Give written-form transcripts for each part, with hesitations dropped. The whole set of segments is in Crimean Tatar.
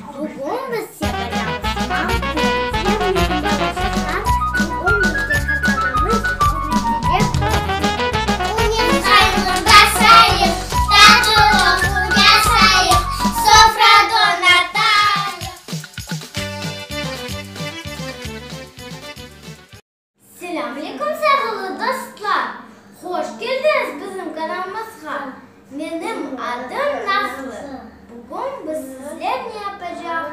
Bugün biz yapacağımız mantı. Selamünaleyküm balaçıqlar. Bugün bizge qartanamız ögretecek Unen qayğı basayıq, tatlı loqum yasayıq, sofra donatayıq. Selâmleyküm sayğılı dostlar! Hoş keldiñiz bizim kanalımızğa! Menim adım Nazlı. Bugün biz sizlernen yapacaq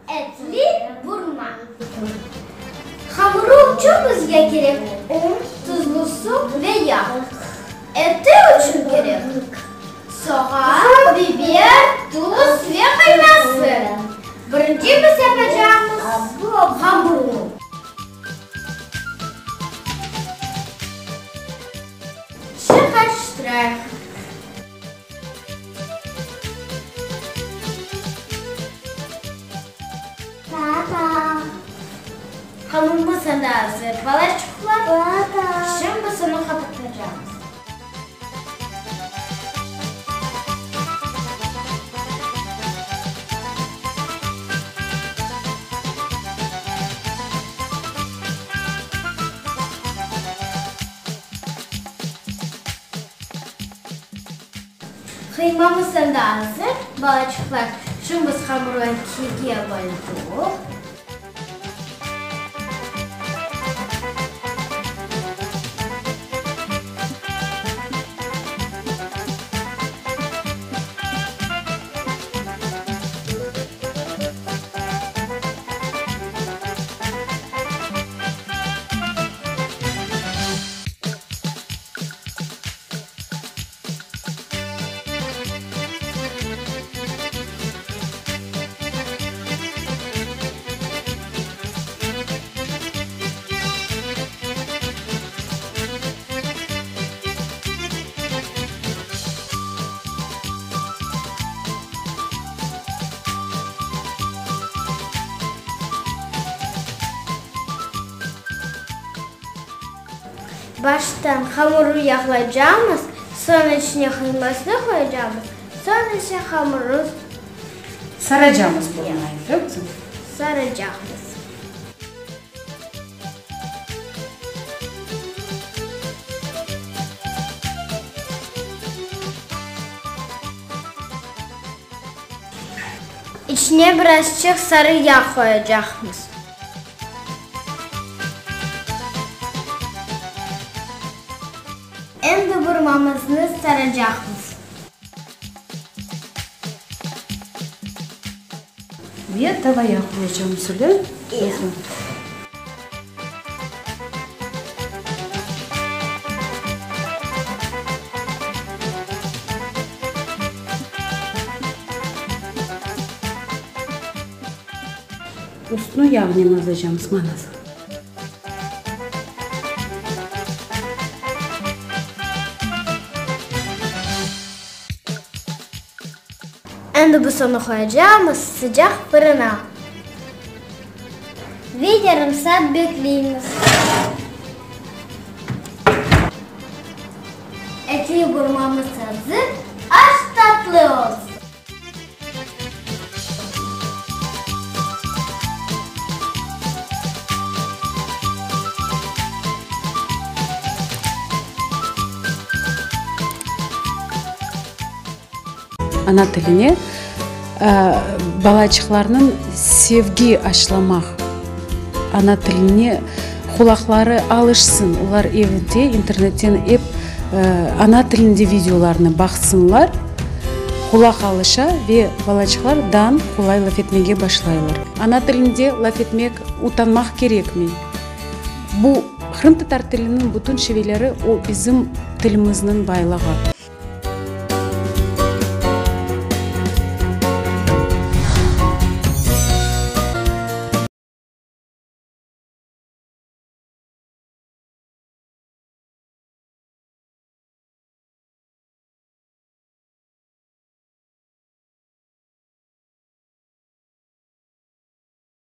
etli burma. Hamuru içün bizge kerek un, tuzlu suv ve yağ. Eti içün kerek soğan, biber, tuz ve qıyması. Birinci biz yapacaqmız hamurnu. Şi qarıştırayıq. Hamurımız endi azır, balaçıqlar. Şimdi biz onı qapatacaqmız. Qıymamız endi azır, balaçıqlar. Şimdi biz hamurı ekige böldük. Baştan hamurı yağlaycaqmız, soñ içine qıymasını qoyacaqmız, soñ ise hamurı. Saracaqmız burmayı, yoqsa? Saracaqmız. İçine birazçıq sarı yağ qoyacaqmız. Endi burmamıznı saracaqmız. Ve tavaya qoyacağım öyle? E. Üstüni yağnen azacağımız manası. Endi biz onı qoyacağımız sıcaq fırına ve yarım saat bekleymiz. Etli burmamız azır, aş tatlı olsun! Ana tiline balaçıqlarnıñ sevgi aşlamaq, ana tiline qulaqları alışsın, olar evde internetten ep ana tilinde videolarnı baqsınlar, qulaq alışa ve balaçıqlar dan qolay laf etmege başlaylar. Ana tilinde laf etmek utanmaq kerekmey. Bu qırımtatar tiliniñ bütün şiveleri o bizim tilimizniñ baylığı.